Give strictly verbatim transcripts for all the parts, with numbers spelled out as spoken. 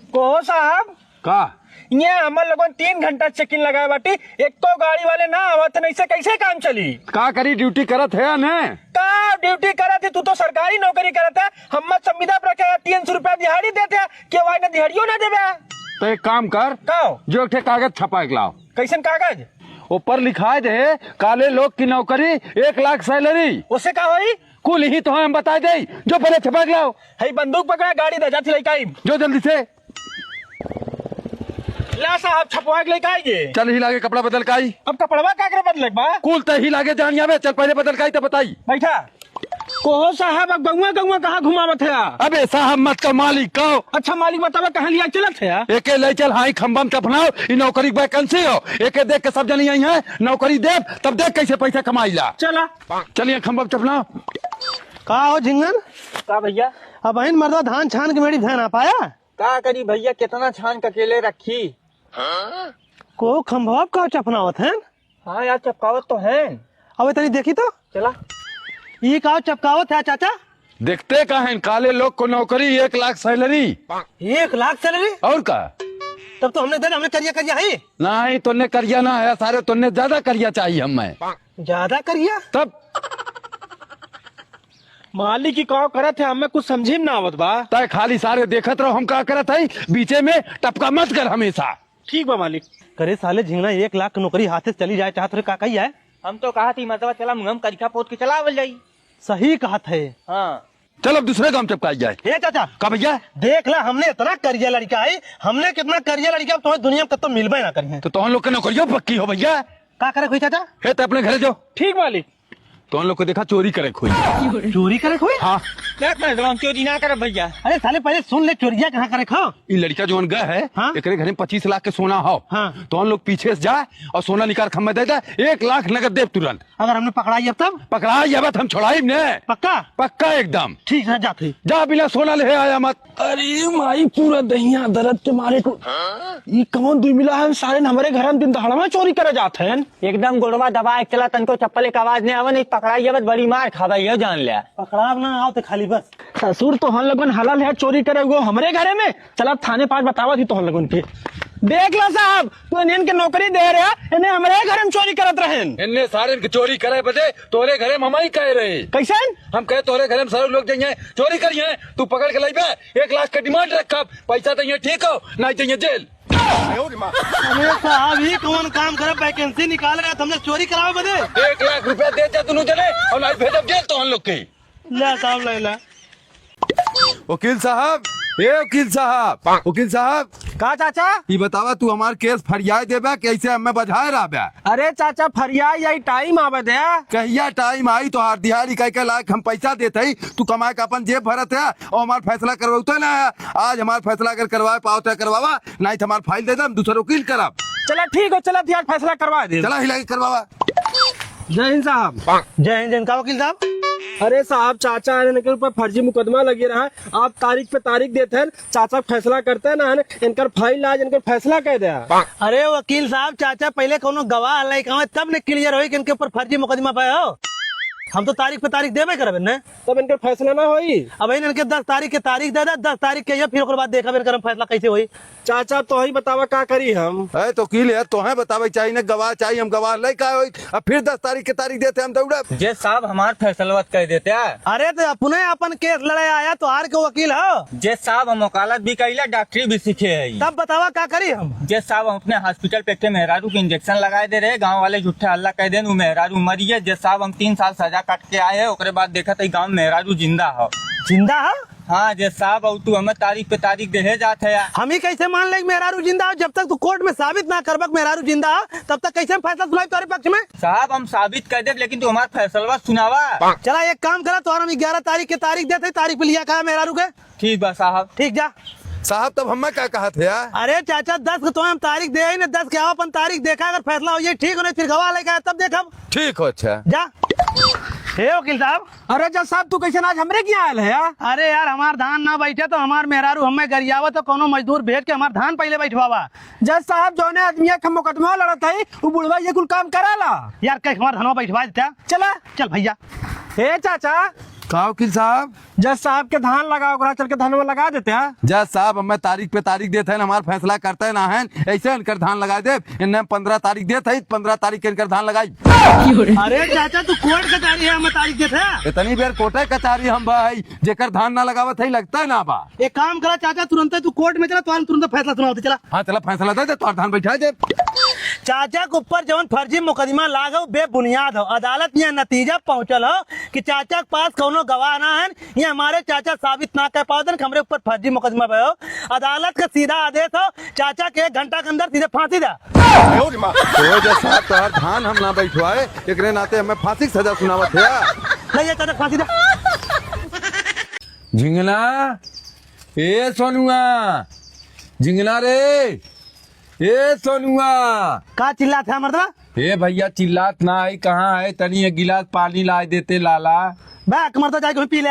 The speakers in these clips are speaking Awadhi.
कहो साहब। का? ये हमर लोगन तीन घंटा चेकिंग लगाए बाटी, एको गाड़ी वाले ना आवत, नहीं से कैसे काम चली? का करी, ड्यूटी करत है या नहीं? का ड्यूटी करत है? तू तो सरकारी नौकरी करत है, हम संविदा पर के तीन सौ रुपया दिहाड़ी देते हैं, केहू आए ना दिहाड़ियो ना देबे। तो एक काम कर, का? जो एक ठे कागज छपा के लाओ। कैसन कागज? ऊपर लिखाए दे, काले लोग की नौकरी, एक लाख सैलरी। उससे का होई? कुल ही तो हम बताए दे, जो पहले छपा के लाओ। है बंदूक पकड़ा, गाड़ी दे, जाती लइका आई। जो जल्दी से। ला साहब, छपवा के लेके आइए। चल ही लागे कपड़ा बदल के आई। अब कपड़वा का करे बदले बा? कुल त ही लागे जान आवे, चल पहले बदल के आई तब बताई। बैठा। कहो साहब, अब गौवा गौवा कहाँ घुमावत है? अबे साहब मत कहो, मालिक कहो। अच्छा मालिक बतावा कहाँ लिया चलत है? एके ले चल हाई खंबा में चपनाओ, ई नौकरी की वैकेंसी हो। एके देख के सब जनी आई है, नौकरी देब तब देख कैसे पैसा कमाई ला। चला। चलिए खंबा में चपनाओ। का हो झिंगन? का भैया? अबहिन मर्दा धान छान के मेड़ी भैन आ पाया? का करी भैया, कितना छान के अकेले रखी। को खंभवा का चपनावत हैं? हाँ यार, चपकावत तो हैं। अबे तनी देखी तो। चला। ई का चपकावत है चाचा? देखते का हैं, काले लोग को नौकरी, एक लाख सैलरी। एक लाख सैलरी? और का? तब तो हमने दे, हमने करिया करिया है। नहीं, तोने करिया ना है सारे, तोने ज्यादा करिया चाहिए हमें। ज्यादा करिया? तब मालिक की का करत है, हमें कुछ समझी में ना आवत बा। तय खाली सारे देखत रहो हम का करत है, बीचे में टपका मत कर हमेशा। ठीक बा मालिक। करे साले झिंगना, एक लाख की नौकरी हाथे से चली जाए चाहत रहे, का कही है? हम तो कहा थी मतलब चला मुँह में करिखा पोत के चलावल जाई। सही कहत है। हाँ। चल अब दूसरे गाँव चपकाई जाए। ए चाचा। का भैया? देख ला, हमने इतना करिया लड़का है, हमने कितना करिया लड़का, अब तुम्हें दुनिया में कत्तो मिलबे ना करिए। तो तोहन लोग के नौकरियों पक्की हो भैया। का करे कोई चाचा? हे, ते अपने घरे जाओ। ठीक मालिक। तोहन लोग को देखा चोरी करे खोई। चोरी करे खोई? हाँ। देख मैं तो चोरी ना करे भैया। अरे साले पहले सुन ले, चोरिया कहाँ करे खो? ई लड़का जोन गए है, हाँ? एकरे घरे में पच्चीस लाख के सोना हो। हाँ। तोहन लोग पीछे से जा और सोना निकाल के हमें दे दे, एक लाख नगद देब तुरंत। अगर हमने पकड़ाई अब तब? पकड़ाई अब हम छोड़ाई ने। पक्का? पक्का एकदम। ठीक है, जात ही। जा बिना सोना ले आया मत। अरे माई, पूरा दहिया दर्द के मारे को। ई कौन दुई मिला है सारे, हमरे घर में दिन दहाड़ा में चोरी करे जात हैं। एकदम गोड़वा दबाए के चला, तनको चप्पल एक आवाज नहीं आवे, नहीं पकड़ाई अब बड़ी मार खावे, ये जान ले। पकड़ाव ना आओ तो खाली बस। ससुर तो हम लोगन हलल है चोरी करे वो हमरे घरे में। चला थाने पास बतावत ही तोहन लोगन के। देख लो साहब, तू इन्हन के नौकरी दे रहे, इन्हें हमरे घर में चोरी करत रहन। इन्हें सारे के चोरी करे बदे तोरे घरे में हम ही कहे रहे। कैसन? हम कहे तोरे घरे में सारे लोग जाइए चोरी करिए, तू पकड़ के लाइबे, एक लाख के डिमांड रखब, पैसा दइए ठीक हो, नहीं दइए जेल। अरे साहब, ई कौन काम करे, वैकेंसी निकाल रहे, हमने चोरी करावे बदे। एक लाख रुपया दे दे दोनों जने और नहीं भेजब जेल तोहन लोग के। ले साहब, ले ले। वकील साहब, ए वकील साहब, वकील साहब। का चाचा? ई बतावा, तू हमार केस फरियाए देबा, कैसे हमें बजाए रहबा? अरे चाचा, फरियाए यही टाइम आवे दे। कहिया टाइम आई? तोहार दिहाड़ी कह के लायक हम पैसा देत हई, तू कमाए के अपन जेब भरत है और हमार फैसला करवाते ना है। आज हमार फैसला अगर करवाए पावत है, करवावा, नहीं तो हमार फाइल दे दे, हम दूसर वकील करब। चला ठीक हो, चला दिहाड़ फैसला करवा दे। चला हिला के करवावा। जय हिंद साहब। जय हिंद, जय हिंद। का वकील साहब? अरे साहब, चाचा इनके ऊपर फर्जी मुकदमा लगे रहा, आप तारीख पे तारीख देते हैं, चाचा फैसला करते हैं ना, इनकर फाइल आज इनकर फैसला कह दिया। अरे वकील साहब, चाचा पहले कोनो गवाह लेके आवे, तब ने क्लियर होई कि इनके ऊपर फर्जी मुकदमा पे हो। हम तो तारीख पे तारीख देबे करबे ने। तब इनकर फैसला ना होई। अब इनके दस तारीख के तारीख दे दे, दस तारीख के ये फिर ओकर बाद देखब इनकर हम फैसला कैसे होई। चाचा, तोही बतावा का करी हम? ए, तो वकील है, तोहे बतावे चाहिए ना, गवाह चाहिए, हम गवाह लेके आए होई, अब फिर दस तारीख के तारीख देते हम दौड़ब। जज साहब, हमार फैसलवा कह देते हैं। अरे, तो अपने अपन केस लड़े आया, तो आर के वकील हो? जज साहब, हम वकालत भी कइला, डॉक्टरी भी सीखे है। तब बतावा का करी हम? जज साहब, हम अपने हॉस्पिटल पे एक ठे मेहरारू के इंजेक्शन लगाए दे रहे, गाँव वाले झूठे हल्ला कह देन, वो मेहरारू मरी है। जज साहब, हम तीन साल सजा काट के आए हैं, ओकरे बाद देखत है गाँव में मेहरारू जिंदा हो। जिंदा हो? हाँ जज साहब, और तू हमें तारीख पे तारीख देहे जात है यार। हम ही कैसे मान ले कि मेहरारू जिंदा हो? जब तक तू कोर्ट में साबित ना करबक मेहरारू जिंदा हो, तब तक कैसे हम फैसला सुनाई तोरे पक्ष में? साहब, हम साबित कर देब, लेकिन तू हमार फैसलवा सुनावा। चला एक काम करा, तोहर हम ग्यारह तारीख के तारीख देते, तारीख पे लिया कहा मेहरारू के। ठीक बा साहब। ठीक जा। साहब, तब हमें का कहत है यार? अरे चाचा, दस के तो हम तारीख दे ही ना, दस के आओ अपन तारीख देखा, अगर फैसला हो जाए ठीक हो, नहीं फिर गवाह लेके आए तब देखब। ठीक हो, अच्छा। जा। हे वकील साहब। अरे जज साहब, तू कैसे आज हमरे किहाँ आयल है यार? अरे यार, हमार धान ना बैठे तो हमार मेहरारू हमें गरियावत तो कोनो मजदूर भेज के हमार धान पहले बैठवावा। जज साहब, जौने आदमी के हम मुकदमा लड़त हई, उ बुढ़वा ये कुल काम कराला। यार, कह हमार धनवा बैठवा देता। चला। चल भैया। हे चाचा, का वकील साहब? जज साहब के धान लगाओ, ओकरा चल के धनवा लगा देते हैं। जज साहब, हमें तारीख पे तारीख देते हैं, हमार फैसला करते ना हैं, ऐसे इनकर धान लगा दे। इन्हें पन्द्रह तारीख देते हैं, पन्द्रह तारीख के इनकर धान लगाई। अरे चाचा, तू कोर्ट कचहरी है, हमें तारीख देते हैं। इतनी बेर कोर्टे कचहरी हम भाई, जेकर धान ना लगावत है, लगता है ना बा। एक काम करा चाचा, तुरंते तू कोर्ट में चला, तुरंत तुरंत फैसला सुनावत है, चला। हाँ, चला, फैसला दे दे, तोहर धान बैठा दे। चाचा के ऊपर जवन फर्जी मुकदमा लाग हो, बेबुनियाद हो। अदालत में यह नतीजा पहुंचल हो कि चाचा के पास कौनो गवाह ना है, ये हमारे चाचा साबित ना कर पावत हैं कि हमरे ऊपर फर्जी मुकदमा भय हो। अदालत का सीधा आदेश हो, चाचा के एक घंटा के अंदर सीधे फांसी दे। ओ जज साहब, तोहर धान हम ना बैठवाए, एकरे नाते हमें फांसी की सजा सुनावत है। ले ये चाचा फांसी दे। झिंगना, ए सोनुआ, झिंगना रे, ए सोनुआ। का चिल्लात है मर्दवा? ए भैया, चिल्लात ना है, कहाँ है? तनी एक गिलास पानी लाए देते लाला। बा, मर्दवा जाके पी ले।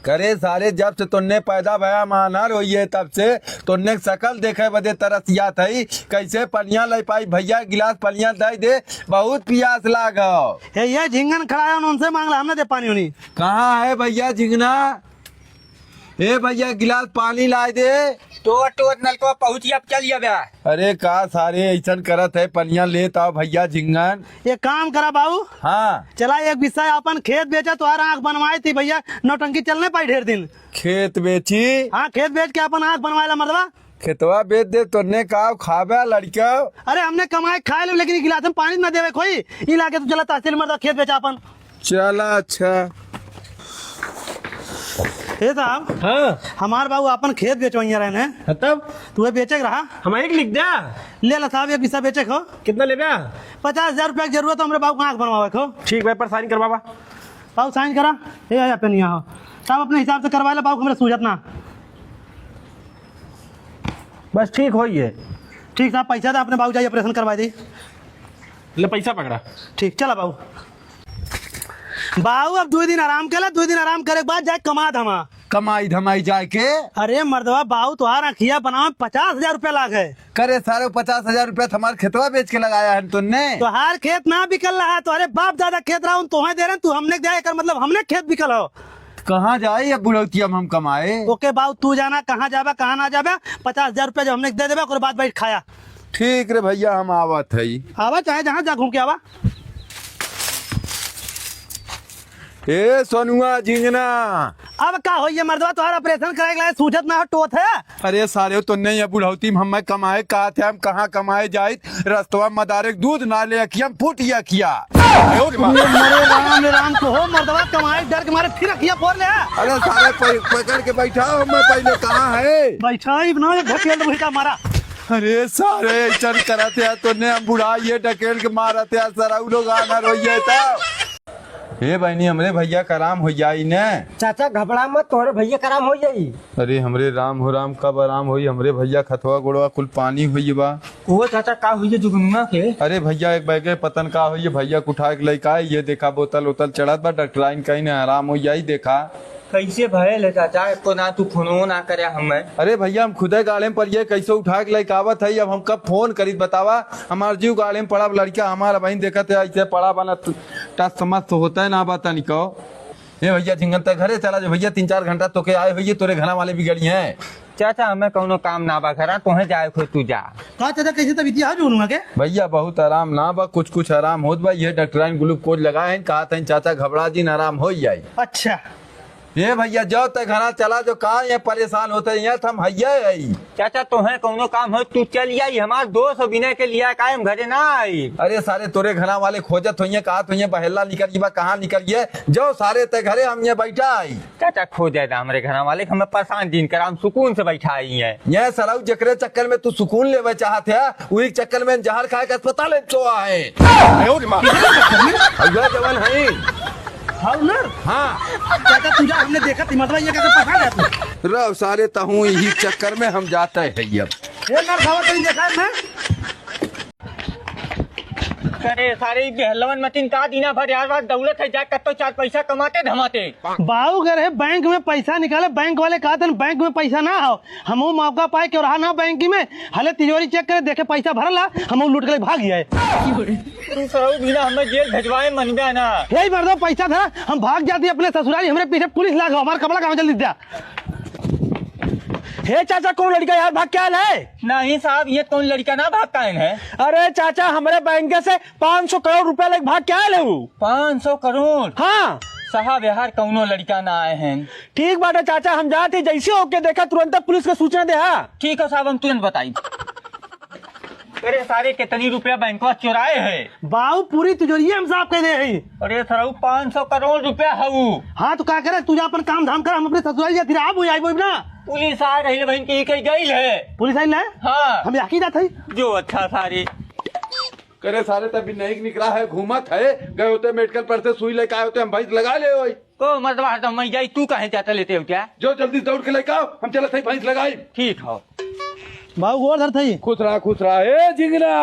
करे सारे, जब से तोन्ने पैदा भया मानर होइए, तब से तोन्ने शकल देखे बदे तरसियात है। कैसे पनिया ले पाई भैया, गिलास पनिया दे दे, बहुत पियास लाग हो। ए, ये झिंगन खड़ा है, उनसे मांग ला, हमने दे पानी उनी। कहाँ है भैया झिंगना? ए भैया, गिलास पानी लाए दे। टोर टोर नलकवा पहुँची, अब चल अबे। अरे का सारे ऐसन करत है, पनिया लेत आओ भैया झिंगन। एक काम करा बाबू। हाँ। चला एक बिस्सा अपन खेत बेचा, तोहार आँख बनवाई थी भैया, नौटंकी चल नहीं पाई ढेर दिन। खेत बेची? हाँ, खेत बेच के अपन आँख बनवाए ला मर्दवा। खेतवा बेच दे, तोन्ने का खाबे लड़का? अरे हमने कमाए खाए ले, लेकिन गिलास में पानी ना देवे कोई। ई लागे तू चला तहसील मर्दवा, खेत बेचा अपन। चला अच्छा। ए साहब। हाँ। हमार बाबू अपन खेत बेचवइया रहने। हाँ, तब? तू बेचे के रहा। हम एक लिख दे। ले ला साहब, एक बिस्सा बेचे को। कितना लेबे? पचास हजार रुपया की जरूरत है हमरे बाबू का आँख बनवावे को। ठीक भाई, पर साइन करवावा। बाबू साइन करा। ए, ए, अपन यहाँ हो। साहब अपने हिसाब से करवा ले, बाबू हमरे सूझत ना। बस ठीक होइए। ठीक साहब, पैसा दे, अपने बाबू जाइए ऑपरेशन करवा दे। ले पैसा पकड़ा। ठीक, चला बाबू। बाऊ, अब दुइ दिन आराम कर ले, दुइ दिन आराम करे के बाद जाए कमा धमा। कमाई धमाई जाए के? अरे मर्दवा, बाऊ तोहार अखिया बनावे में पचास हजार रुपया लाग है। करे सारे, पचास हजार रुपया तो हमार खेतवा बेच के लगाया है तोन्ने। तोहार खेत ना बिकल रहा, तोहरे बाप दादा खेत रहा, उन तोहे दे रहे, तू हमने दे, एकर मतलब हमने खेत बिकल हो। कहाँ जाए अब बुढ़ौतिया में हम कमाए? ओके बाऊ, तू जाना कहाँ जाबा, कहाँ ना जाबा। पचास हजार रुपया जो हमने दे देबा, ओकर बाद बैठ खाया। ठीक रे भैया, हम आवत हई। आवा, चाहे जहाँ जा घूम के आवा। ए सोनुआ झिंगना। अब का होइए मर्दवा, तोहार ऑपरेशन कराए के लाए सूझत ना हो, टोत है। अरे सारे, तोन्ने ये बुढ़ौती में हमें कमाए कहा थे, हम कहाँ कमाए जाइत? रस्तवा मदारे के दूध ना ले अखिया, हम फूट ये अखिया। मरे राम रे राम, तो हो मर्दवा, कमाए डर के मारे फिर अखिया फोड़ ले। अरे सारे, प-, पकड़ के बैठाओ, मैं पहले कहाँ है? बैठाई ना, एक ढकेल बैठा मारा। अरे सारे, ऐसन करत है, तोन्ने हम बुढ़ा ये ढकेल के मारत है, सराऊ लोग आना रोइए तो। हे बहनी, हमरे भैया का आराम हो जाई ने। चाचा घबरा मत, तोहरे भैया का आराम हो जाई। अरे हमरे राम हो राम, कब आराम होई? हमरे भैया खतवा गोड़वा कुल पानी होई बा। वो चाचा का होई जुगनुआ के? अरे भैया, एक बैगे पतन का होई, भैया के उठा के लइका आई, ये देखा बोतल उतल चढ़त बा, डॉक्टराइन कहीं ने आराम हो जाई, देखा। कैसे भयल है चाचा, एको ना तू फोनो ना करे हमें। अरे भैया, हम खुदे गाड़े में पड़िए, कैसे उठा के लइका आवत है, अब हम कब फोन करीत बतावा, हमार जीव गाड़े में पड़ा, लड़का हमारा बहन देखत है, ऐसे पड़ा बना टस मस्त होता है ना बा तनिको। ए भैया झिंगन, ते घरे चला जो भैया, तीन चार घंटा तोके आए होइए, तोरे घरा वाले बिगड़ी हैं। चाचा, हमें कौनो काम ना बा घरा, तोहे जाए को तू जा। का चाचा, कैसे तबीयत है जुगनुआ के? भैया बहुत आराम ना बा, कुछ कुछ आराम होत बा, ये डॉक्टराइन ग्लूकोज लगाए हैं, कहा था चाचा घबरा जिन, आराम हो जाई। अच्छा। ए भैया, जाओ ते घरा चला जो, का ये परेशान होते हैं, ये तो हम हइये हई। चाचा, तोहे कौनो काम हो, तू चल आई, हमार दोस्त विनय के लिया कायम घरे ना आई। अरे सारे, तोरे घरा वाले खोजत होइए, कहत होइए, बहेला निकल गई बा, कहाँ निकल गए? जाओ सारे, ते घरे हम ये बैठा आई। चाचा, खोजे दा हमरे घरा वाले, हमें परेशान जिन करा, हम सुकून से बैठा आई हैं। ये सराऊ, जेकरे चक्कर में तू सुकून लेवे चाहत है, वही चक्कर में जहर खाए के अस्पताल में सोआ है। अरे माँ। अगला जवान है। हाँ ना? हाँ। चाचा, तू जा, हमने देखा थी, मतलब ये कैसे पकड़ है तू? रहो सारे, तहूँ यही चक्कर में हम जाते हैं अब। ये नर खावा कहीं देखा है मैं? अरे सारे, ई बेहलवन मतिन का दिना भर यार बात दौलत है, जा कत्तो चार पैसा कमाते धमाते। बाऊ गए रहे बैंक में पैसा निकाले, बैंक वाले कहत हैं बैंक में पैसा ना हो, हम वो मौका पाए के रहा ना बैंक में, हले तिजोरी चेक करे, देखे पैसा भरल है, हम वो लूट के भाग गए। तू सरऊ बिना हमें जेल भेजवाए मनबे ना। यही मर्दो, पैसा धरा, हम भाग जाती अपने ससुराल, हमरे पीछे पुलिस लाग हो, हमार कपड़ा कहाँ जल्दी द्या। हे चाचा, कौन लड़का यार भाग के आयल है? नहीं साहब, ये कौन लड़का ना भाग के आयल है? अरे चाचा, हमरे बैंक से पाँच सौ करोड़ रुपया लेके भाग के आयल है वो। पाँच सौ करोड़? हाँ। साहब, यार कौनो लड़का ना आए हैं। ठीक बात है चाचा, हम जात ही, जैसे होके देखा तुरंत पुलिस को सूचना दे। हाँ। ठीक है साहब, हम तुरंत बताई। अरे सारे, कितनी रुपया बैंकवा चुराए है? बाऊ, पूरी तिजोरिये हम साफ कर दे है। अरे सरऊ, पाँच सौ करोड़ रुपया है वो। हाँ, तो का करे, तू जा अपन काम धाम कर, हम अपने ससुराल जाती रहा, वो आई वो ना। पुलिस आ रही है बहन की, कहीं गई है। पुलिस आई ना? हाँ। हम यहाँ की जात है। जो अच्छा सारे। करे सारे, तब भी नहीं निकला है, घूमत है, गए होते मेडिकल पर से सुई लेके आए होते, हम भैंस लगा ले होई। को मर्दवा, हरदम मैं जाई, तू काहे जाता लेते हो क्या? जो जल्दी दौड़ के लेके आओ, हम चलत है भैंस लगाई। ठीक हो। बाऊ गोर धरत हई। खुश रहा, खुश रहा। ए झिंगना।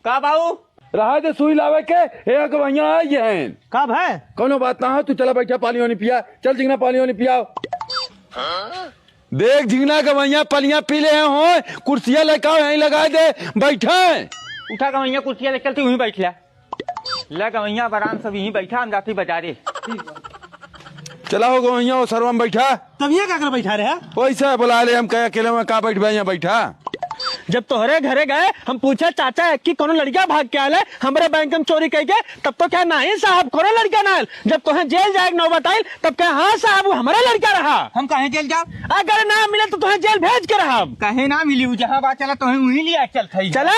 का बाऊ? रहा दे सुई लावे के, ए अगवैया आई हैं। का भाई? कौनो बात ना हो, तू चला बैठा, पानी वानी पिया। चल झिंगना, पानी वानी पियाओ। देख झिंगना, गवैया पनिया पी ले हैं हो, कुर्सिया लेके आओ, यहीं लगा दे, बैठे। उठा गवैया, कुर्सिया लेके चलती, वहीं बैठ ले। ले गवैया, अब आराम से यहीं बैठा, हम जाती बाजारे। चला हो गवैया, वो सरवा में बैठा। तब ये का कर बैठा रहे? वैसे बुला ले, हम कहे अकेले में का बैठबे, यहाँ बैठा। जब तोहरे घरे गए, हम पूछे, "चाचा, एक की कोनो लड़का भाग के आले, हमरे बैंक में चोरी कइके?" तब तो कहे, "नहीं साहब, कोनो लड़का ना आयल।" जब तोहें जेल जाए के नौबत आइल, तब कहे, "हाँ साहब, वो हमरे लड़का रहा।" हम काहे जेल जाब? अगर ना मिले तो तोहें जेल भेज के रहब। काहे ना मिली, उ जहाँ बात चला, तोहें वहीं लिया चल थई। चला।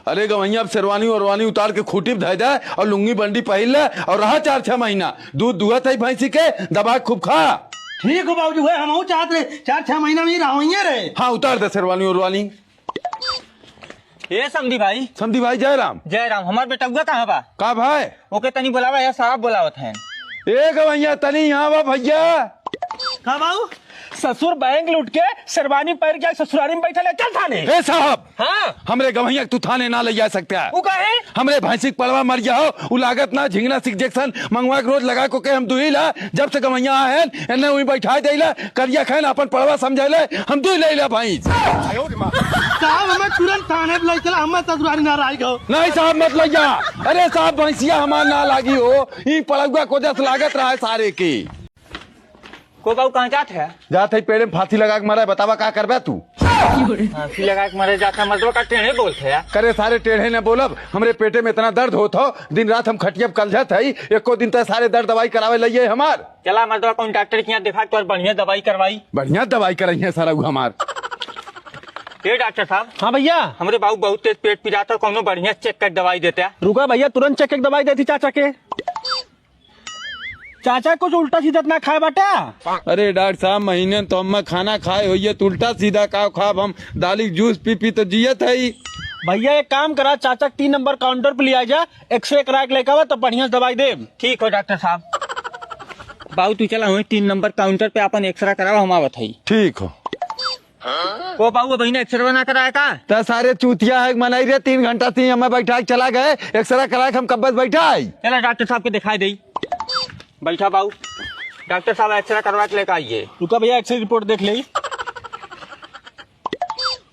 अरे गवैया, अब शेरवानी ओरवानी उतार के खूंटी पे धइ दे और लुंगी बंडी पहिर ले और रहा चार छह महीना। दूध दुहत है भैंसी के, दबा के खूब खा। ठीक हो बाबूजी, वह हमहू चाहत रहे, चार छह महीना में ही रहोइए रहे। हाँ, उतार दे शेरवानी ओरवानी। ए समधी भाई। समधी भाई, जय राम। जय राम। हमार बेटउआ कहाँ बा? का भाई? ओके तनी बोलावा, या साहब बोलावत हैं। ए गवैया, तनी यहाँ बा भैया। का बाऊ? ससुर बैंक लूट के शेरवानी पहिर के ससुरारी में बैठल है, चल थाने। ए साहब, हाँ। हमरे गवैया के तू थाने ना ले जा सकते है। उ काहे? हमरे भैंसी के पड़वा मर गया हो, उ लागत ना झिंगना सिक जैक्सन मंगवा के रोज लगा को के हम दुही ला, जब से गवैया आए हैं, एन्ने उही बैठा देइला, करिया खान अपन पड़वा समझैले, हम दुही लेइला भैंस। साहब, हमें तुरंत थाने पे ले चला, हमें ससुरारी ना रही गो। नहीं साहब, मत ले जा। अरे साहब, भैंसिया हमार ना लागी हो, ई पड़वा को जस लागत रहा है सारे की। को बाऊ, कहाँ जात है? जात है पेड़े में फांसी लगा के मरा है, बतावा का करबे तू? फांसी लगा के मरे जात है, मतलब का टेढ़े बोलत है यार। करे सारे टेढ़े न बोलब, हमरे पेटे में इतना दर्द होत हो, दिन रात हम खटिया पे कलझत है, एको दिन तय सारे दर्द दवाई करावे लइए हमार। चला मर्दवा, कौन डॉक्टर के यहाँ देखा, तोर बढ़िया दवाई करवाई। बढ़िया दवाई करइहे सारा उ हमार। ए डॉक्टर साहब। हाँ भैया। हमरे बाबू बहुत तेज पेट पिरात है, कौनो बढ़िया चेक कर दवाई देते। रुका भैया, तुरंत चेक कर दवाई देती चाचा के। चाचा, कुछ उल्टा सीधा त ना खाए बाटा? अरे डॉक्टर साहब, महीने में तो हम खाना खाए होइए, तो उल्टा सीधा का खाब हम? दाली के जूस पी पी तो जियत है। भैया, एक काम करा, चाचा के तीन नंबर काउंटर पे ले आ जा, एक्सरे करा के लेके आवा, तब बढ़िया से दवाई देब। ठीक हो डॉक्टर साहब। बाबू, तू चला वहीं तीन नंबर काउंटर पे अपन एक्सरे करावा, हम आवत हई। ठीक हो। को बाबू, अबहिन एक्सरे ना कराए का? त सारे चूतिया है, मनई रे, तीन घंटा से हमें बैठा के चला गए, एक्सरे करा के हम कब्बे से बैठा है। चला डॉक्टर साहब के दिखाई दे। बैठा बाबू, डॉक्टर साहब एक्सरे करवा के लेके आइए। रुका भैया, एक्सरे रिपोर्ट देख ले।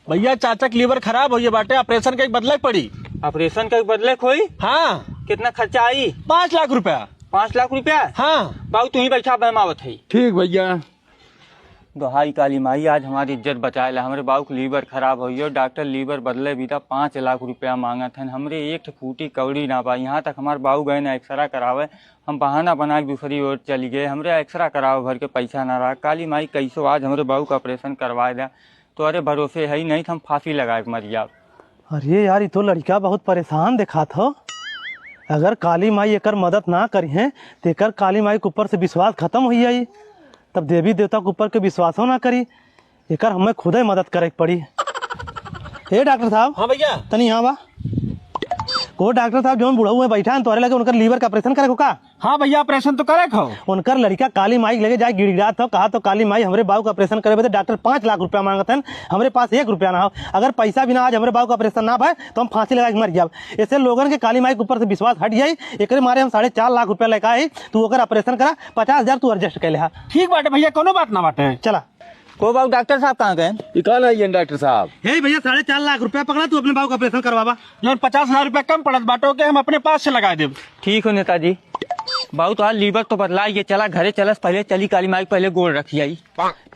भैया, चाचा के लीवर खराब होइए बाटे, ऑपरेशन के बदले के पड़ी। ऑपरेशन के बदले के होई? हाँ। कितना खर्चा आई? पाँच लाख रुपया। पाँच लाख रुपया? हाँ। बाबू, तू ही बैठा, हम आवत है। ठीक भैया। दोहाई काली माई, आज हमारी इज्जत बचाए ला। हमरे बाऊ के लीवर खराब होइयो, डॉक्टर लीवर बदले भी था, पाँच लाख रुपया मांगत हन। हमरे एक ठे फूटी कौड़ी ना बा। यहाँ तक हमार बाऊ गए ना एक्सरा करावे, हम बहाना बना के दूसरी ओर चली गए। हमरे एक्सरा करावे भर के पैसा ना रहा। काली माई, कैसो आज हमरे बाऊ का ऑपरेशन करवाए दा, तोहरे भरोसे है ही नहीं, हम फांसी लगा के मर जाब। अरे यार, ई तो लड़का बहुत परेशान देखात हो। अगर काली माई एकर मदद ना करिहें, तो एकर काली माई के ऊपर से विश्वास खत्म हो जाई। तब देवी देवता के ऊपर के विश्वासो ना करी। एकर हमें खुदे मदद करे के पड़ी। हे डॉक्टर साहब। हाँ भैया। तनी यहाँ बा। को डॉक्टर साहब, जौन बुढ़ऊ में बैठा है तोहरे लगे, उनकर liver का operation करे को का? हाँ भैया, operation तो करे को। उनकर लड़का काली माई के लगे जाए गिड़गिड़ात हो, कहा तो काली माई, हमरे बाऊ का operation करे बदे डॉक्टर पाँच लाख रुपया मांगत हैं, हमरे पास एक रुपया ना हो। अगर पैसा बिना आज हमरे बाऊ का operation ना भय तो हम फांसी लगा के मर जाब। ऐसे लोगन के काली माई के ऊपर से विश्वास हट जाई, एकरे मारे हम साढ़े चार लाख रुपया लेके आई, तू ओकर operation करा, पचास हजार तू adjust कर ले हा। ठीक बाटे भैया, कोनो बात ना बाटे। चला। को बाबू, डॉक्टर साहब कहाँ गए? ई कहाँ नहीं है डॉक्टर साहब? हे भैया, साढ़े चार लाख रुपया पकड़ा, तू अपने बाबू का operation करवावा। जौन पचास हजार रुपया कम पड़त बाटे, ओके हम अपने पास से लगा देब। ठीक हो नेताजी। बाबू, तोहार liver तो बदला, ये चला घरे चलस, पहले चली काली माई के पहले गोड़ रखी आई।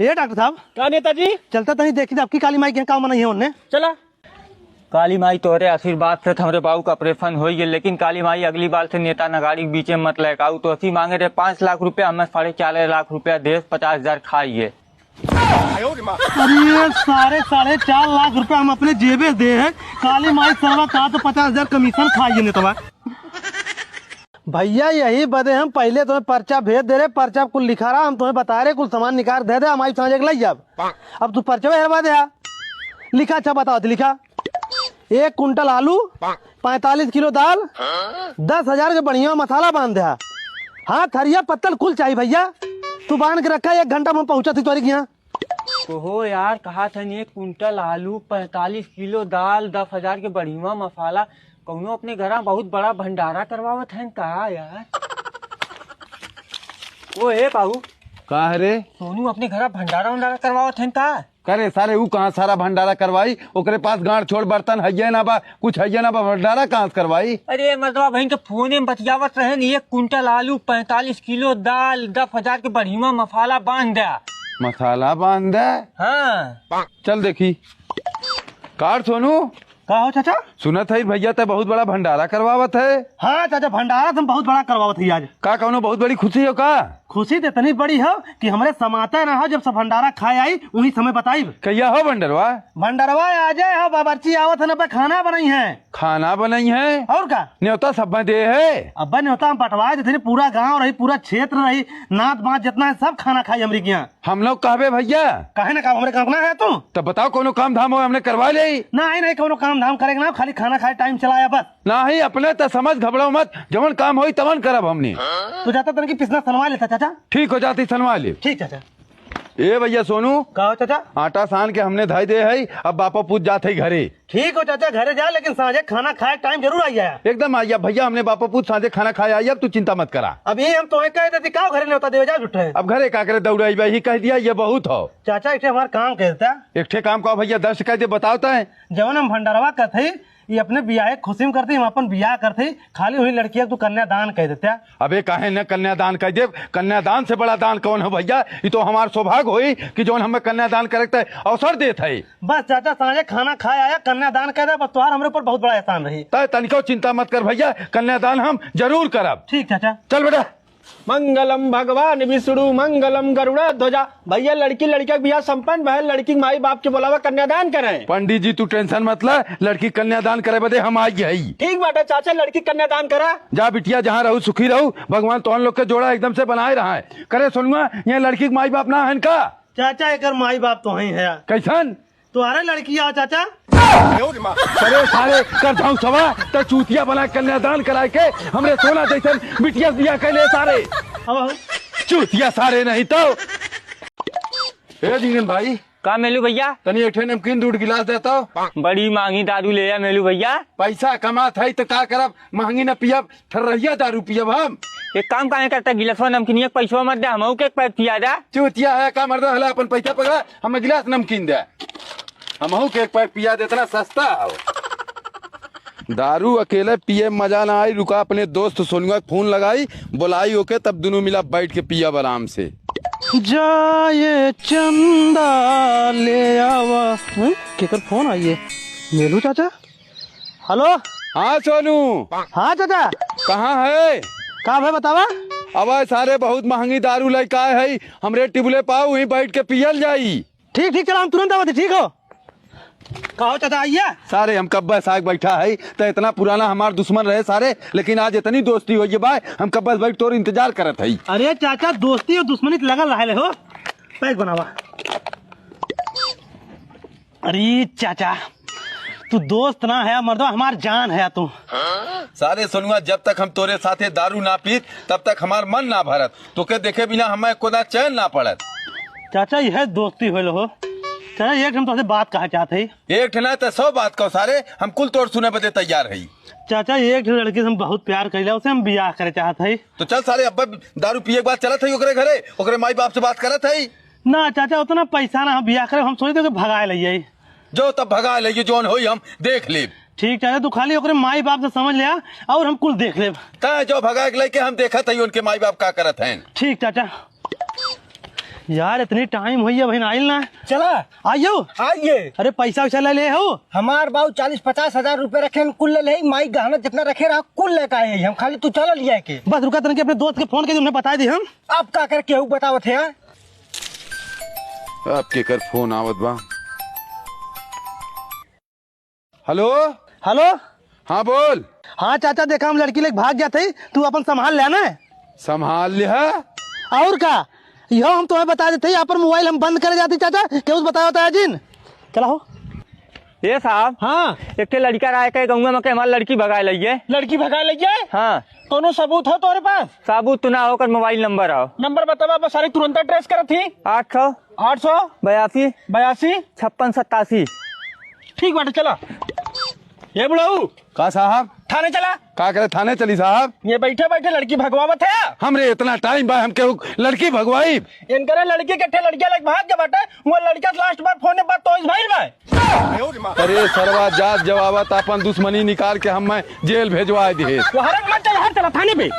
ए डॉक्टर साहब। का नेताजी? चलता तनी देखी आपकी काली माई के यहाँ का मनई है उनने। चला। काली माई, तोहरे आशीर्वाद से हमरे बाबू का operation होइ गए, लेकिन काली माई, अगली बार से नेता नगाड़ी के बीचे मत लहकाऊ। तो असी मांगे रहे पाँच लाख रुपया, हमें साढ़े चार लाख रुपया दे, पचास हजार खाइए। अरे सारे, साढ़े चार लाख रुपया हम अपने जेबे से दे हैं, काली माई सरवा का तो पचास हजार commission खाइए नेतवा। भैया, यही बदे हम पहले तुम्हें पर्चा भेज दे रहे, पर्चा कुल लिखा रहा, हम तुम्हें बता रहे, कुल सामान निकाल दे दे, हम आई सांझे के लई जाब। अब तू पर्चवे हेरवा दे हा। लिखा, अच्छा बताओ, लिखा, एक कुंटल आलू, पैंतालीस किलो दाल, दस हजार के बढ़िया मसाला बांध दे हा। हाँ, थरिया पत्तल कुल चाहिए भैया, तू बांध के रखा, एक घंटा में पहुंचा थी तोरी के यहाँ। ओहो यार, कहा था एक कुंटल आलू, पैंतालीस किलो दाल, दस हजार के बढ़िया मसाला, कौनो अपने घरा बहुत बड़ा भंडारा करवावत हैं का यार? ओ हे बाबू, का है रे? सोनू अपने घरा भंडारा वंडारा करवावत हैं का? करे सारे, ऊ कहाँ सारा भंडारा करवाई? ओकरे पास गांठ छोड़ बर्तन हइये ना बा, कुछ हइये ना बा, भंडारा कहाँ से करवाई? अरे मर्दवा बहन के फोने में बतियावत रहे न, एक कुंटल आलू, पैंतालीस किलो दाल, दस हजार के बढ़िया मसाला बांध द्या। मसाला बांध द्या? हाँ। चल देखी। कार सोनू, का हो चाचा? सुनत है भैया ते बहुत बड़ा भंडारा करवावत है। हाँ चाचा, भंडारा तो हम बहुत बड़ा करवावत है आज। का कौनो बहुत बड़ी खुशी हो का? खुशी तो इतनी बड़ी हो कि हमरे समाते ना हो, जब सब भंडारा खाए आई उही समय बताइब। कहिया हो भंडरवा? भंडरवा आजे हो, बावर्ची आवत है ना पे खाना बनई है। खाना बनई है? और का? न्योता सब में दे है। अब न्योता हम बंटवा देते हैं, पूरा गांव रही, पूरा क्षेत्र रही, नात बात जितना है सब खाना खाई हमरी के यहाँ। हम लोग कहबे भैया। काहे ना कहब, हमरे काम ना है तू। तब बताओ कौनो काम धाम हो हमने करवा ले। नाही, नाही, कौनो काम धाम करे के ना, खाली खाना खाए टाइम चलाया बस। नाही, अपने त समझ घबराओ मत, जवन काम होई तवन करब हमने। तू जाता तन की पिसना सनवा लेता चाचा। ठीक हो जाती, सनवा ले। ठीक चाचा। ए भैया सोनू। का हो चाचा? आटा सान के हमने धाई दे है, अब बापा पूत जात है घरे। ठीक हो चाचा, घरे जा, लेकिन सांझे खाना खाए टाइम जरूर आई जाया। एकदम आई जाब भैया, हमने बापा पूत सांझे खाना खाए आई, अब तू चिंता मत करा। अब ये हम तोहे कह देती, का घरे न्योता देवे जा जुटे? अब घरे का करे दौड़ाई बा, ही कह दिया, ये बहुत हो। चाचा, एक ठे हमार काम कह देता। एक ठे काम का भैया, दस कह दे, बताओ तय। जवन हम भंडारवा करत हई, ये अपने बियाहे खुशी में करती, हम अपन बियाह करत हई, खाली वही लड़किया तू कन्यादान कह देता। अबे काहे न कन्यादान कह देब? कन्यादान से बड़ा दान कौन हो भैया? ये तो हमार सौभाग्य होई कि जौन हमें कन्यादान करे के अवसर देत है। बस चाचा, सांझे खाना खाए आया, कन्यादान कह दे, बस तोहार हमरे ऊपर बहुत बड़ा एहसान रही। तय तनिको चिंता मत कर भैया, कन्यादान हम जरूर करब। ठीक चाचा। चल बेटा। मंगलम भगवान विष्णु मंगलम गरुड़ ध्वजा। भैया, लड़की लड़का के बियाह संपन्न भयल, लड़की के माई बाप के बोलावा, कन्यादान करें। पंडित जी, तू tension मत ले, लड़की कन्यादान करे बदे हम आई हई। ठीक बाटे चाचा, लड़की कन्यादान करा। जा बिटिया, जहाँ रहू सुखी रहू, भगवान तोहन लोग के जोड़ा एकदम से बनाए रहा है। करे सोनुआ, ये लड़की के माई बाप ना है इनका? चाचा, एकर माई बाप तो हैं है। कैसन? तुम्हारे लड़की आओ चाचा। अरे सारे, कर जाऊं सवा, तो चूतिया बना कन्यादान कराए के हमरे सोना जैसन बिटिया बियाह कर ले सारे। अब हो। चूतिया सारे नहीं तो। ए जिंगन भाई। का मेलू भैया? तनी एक ठे नमकीन दूध गिलास देता। बड़ी महंगी दारू ले आ मेलू भैया। पैसा कमात है तो का करब, महंगी न पियब, ठर्रहिया दारू पियब हम। एक काम काहे करता, गिलासवा नमकीनिया के पैसवा मत दे, हमहू के एक पैक पिया दे। चूतिया है का मर्दा, हला अपन पैसा पकड़ा, हमें गिलास नमकीन दे। हमहू के एक पैक पिया दे, इतना सस्ता हो। दारू अकेले पिए में मजा ना आई, रुका अपने दोस्त सोनुआ के फोन लगाई, बोलाई ओके, तब दुनू मिला बैठ के पियब आराम से। जा ये चंदा ले आवा। हैं? केकर फोन आई है? मेलू चाचा? हेलो। हाँ सोनू। हाँ चाचा। कहाँ है? का भाई बतावा? अब सारे बहुत महंगी दारू लेके आए है, हमरे टिबले पाओ वहीं बैठ के पियल जाई। ठीक ठीक, चला हम तुरंत आवत ही, ठीक हो? का हो चाचा, आइए। सारे हम कब्बे साग बैठा है, तो इतना पुराना हमार दुश्मन रहे सारे, लेकिन आज इतनी दोस्ती हो गई बा, हम कब्बे से बैठ तोर इंतजार करत है। अरे चाचा, दोस्ती और दुश्मनी तो लगल रहे हो, पैक बनावा। अरे चाचा, तू दोस्त ना है मर्दवा, हमार जान है तू। सारे सोनुआ, जब तक हम तोरे साथे दारू ना पीत, तब तक हमार मन ना भरत। तोके देखे बिना हमें एको दाँय चैन ना पड़त। चाचा, यह दोस्ती होल हो। चाचा, एक हम तोसे बात कहा चाहत हई। एक ठे ना त सौ बात कहो सारे, हम कुल तोर सुने बदे तैयार हई। चाचा, एक ठे लड़की से हम बहुत प्यार कइला, उसे हम बियाह करे चाहत हई। तो चल सारे, अब्बे दारू पिए के बाद चलत हई ओकरे घरे, ओकरे माई बाप से बात करत हई। ना चाचा, उतना पैसा ना हम बियाह करे, हम सोचे थे कि भगाए लइ जाई। जो तब भगाए लइ जाई, जौन होई हम देख लेब। ठीक चाचा, तू खाली ओकरे माई बाप से समझ लिया और हम कुल देख लेब। तै जो भगाए के लइके हम देखत हई उनके माई बाप का करत हैं। ठीक चाचा। यार, इतनी टाइम होई है, बहिन आइल ना। चला। आइयो। आइए। अरे, पैसा वैसा ले ले हो? हमार बाऊ चालीस पचास हजार रुपये रखे हैं, कुल ले ले, माई गहना जितना रखे रहा, कुल लेके आए हैं हम, खाली तू चला लिया के। बस रुका, तनके अपने दोस्त के फोन के उन्हें बता दी हम। आप का करके हूँ बतावत है, हाँ? आपके कर फोन आवत बा। हेलो। हेलो। हाँ, बोल। हाँ चाचा, देखा हम लड़की लेके भाग जात हई, तू अपन संभाल ले ना। संभाल लिहा। और का, यह हम तुम्हें बता देते ही, अपन मोबाइल हम बंद कर जाते चाचा, केहू से बताया होता है जिन। चला हो। ए साहब। हाँ। एक ठे लड़का रहा के गौवा में के हमार लड़की भगाए लइए। लड़की भगाए लइए? हाँ। कौनो सबूत हो तोरे पास? सबूत तो ना हो, ओकर मोबाइल नंबर हो। नंबर बतावा, बस सारे तुरंत ट्रेस करत ही। आठ सौ। आठ सौ। बयासी। बयासी। छप्पन सत्तासी। ठीक बाटे, चला। ये बुढ़ऊ। का साहब? थाने चला। का करे थाने चली साहब? ये बैठे बैठे लड़की भगवावत है। हमरे इतना टाइम बा, हम केहू लड़की भगवाई? इनकरे लड़की के ठे लड़किया लग भाग के बाटे, वो लड़किया से लास्ट बार फोन पर तोइस भइल बा। अरे सरवा, जात जवाबत अपन दुश्मनी निकाल के हम मैं जेल भेजवा दिहे। वहाँ मत चल, हर चला थाने पे।